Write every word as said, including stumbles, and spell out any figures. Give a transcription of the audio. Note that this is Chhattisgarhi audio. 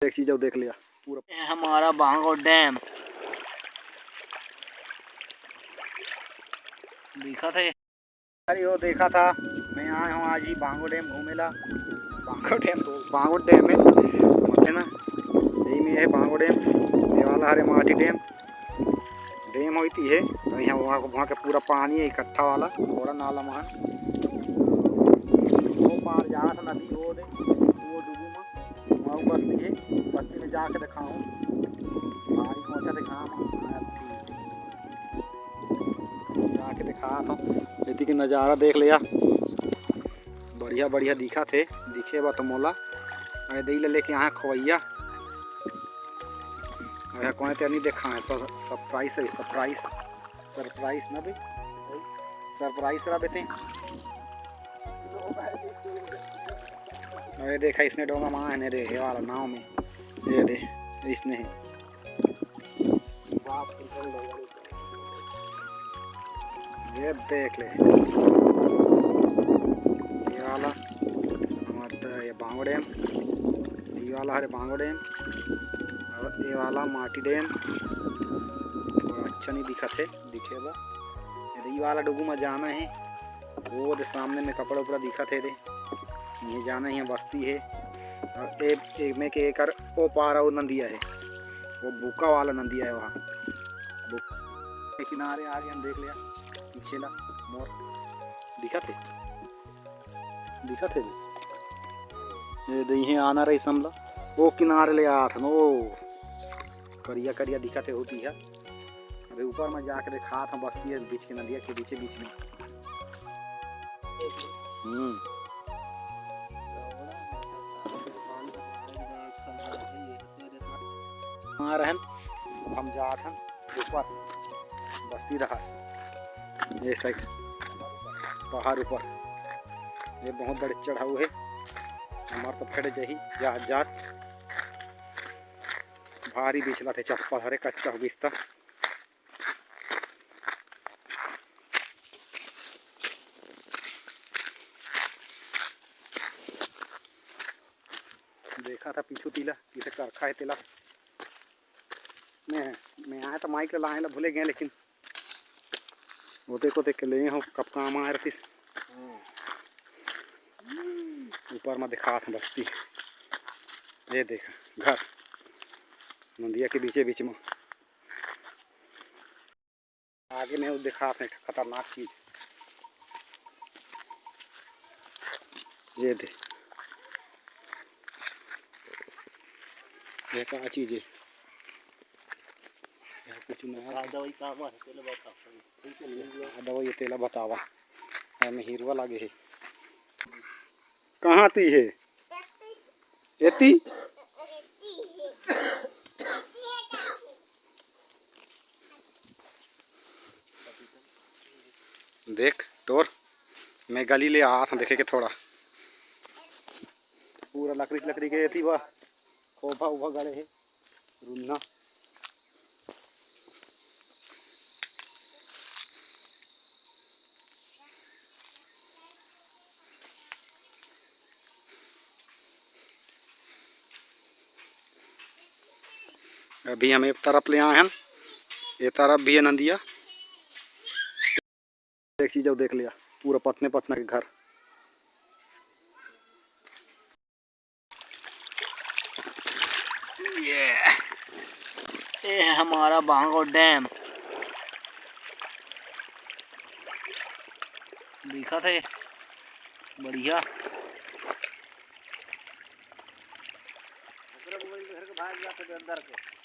एक चीज अउ देख लिया पूरा। ये हमारा बांगो डैम दिखत हे। अरे वो देखा था, मैं आए हूँ आज ही बांगो डैम घूमे ला। बांगो डैम तो बांगो डैम है, मतलब ना, यही में है बांगो डैम। ये वाला हरे माटी डैम, डैम होती है तो यहाँ वहाँ, वहाँ के पूरा पानी है इकट्ठा वाला, बड़ा नाला वहाँ। वो पार जात नदी, वो दे, वो डूबू मा, वहाँ बस्ती है, बस्ती में जाके दिखाऊँ। भारी पहुँचा दिखा जाके दिखा था, एती के नज़ारा देख ले यार, बढ़िया बढ़िया दिखा थे, दिखे बा तो मोला। अरे दई ले लेके आए खवैया। अरे कोने ते नहीं देखा है, सर-, सरप्राइज है, सरप्राइज, सरप्राइज ना बे, सरप्राइज रहा बेटे। अरे देखा, इसने डोंगा माँ है रे, ये वाला नाव में, ये दे, इसने है। ये देख ले, ये वाला हमारा ये बांगो डैम, ये वाला हरे बांगो डैम, और ये वाला माटी डैम। थोड़ा अच्छा नहीं दिखत हे, दिखे बा। ये वाला डुगू में जाना है, वो दे सामने में कपड़ा उपड़ा दिखत हे रे, ये जाना ही बस्ती है। और ए, ए में के एकर ओ पार और नंदिया है, वो बुका वाला नंदिया है वहाँ। बुक-, के किनारे आ गए हम, देख लिया पीछे ला मोर दिखत हे, दिखत हे। ये दे इहें आना रही समला, वो किनारे ले आत हन, ओ करिया करिया दिखत हे होती है। अभी ऊपर में जाके दिखात हूँ, बस्ती है बीच के नदिया के बीचे बीच में। हम्म। आ रहन, हम जात हन ऊपर बस्ती रहा, ये साइड पहाड़ ऊपर, ये बहुत बड़े चढ़ाऊ है। हमार तो फट जाही जात जात, भारी बिचला थे चप्पल हरे, कच्चा हो बिस्ता। देखा था पीछू तीला किसे करखा है तेला। मैं, मैं आया तो माइक ला लाए ला भूले गए, लेकिन वो देखो देख के ले हो कब काम आए रखिस। ऊपर में दिखात हूँ बस्ती, ये देखा घर नदिया के बीचे बीच में। आगे में वो दिखात हे खतरनाक चीज, ये दे, ये का चीज है? ये कुछ नया का दवाई काम है, तेला बतावा। का दवाई है, तेला बतावा। एमे हिरवा लागे है। कहाँ ती है? एती? देख टोर, मैं गली ले आत हूँ देखे के थोड़ा। पूरा लकड़ी, लकड़ी के एती बा, खोफा उफा गड़े हे, रुन्ना। अभी हम एक तरफ ले आए हैं, ये तरफ भी है नंदिया। एक चीज और देख लिया, पूरा पथने पथना के घर। ये, ये है हमारा बांगो डैम, दिखत हे बढ़िया। ओकरे बगल के घर के बाहर जाके दे अंदर के।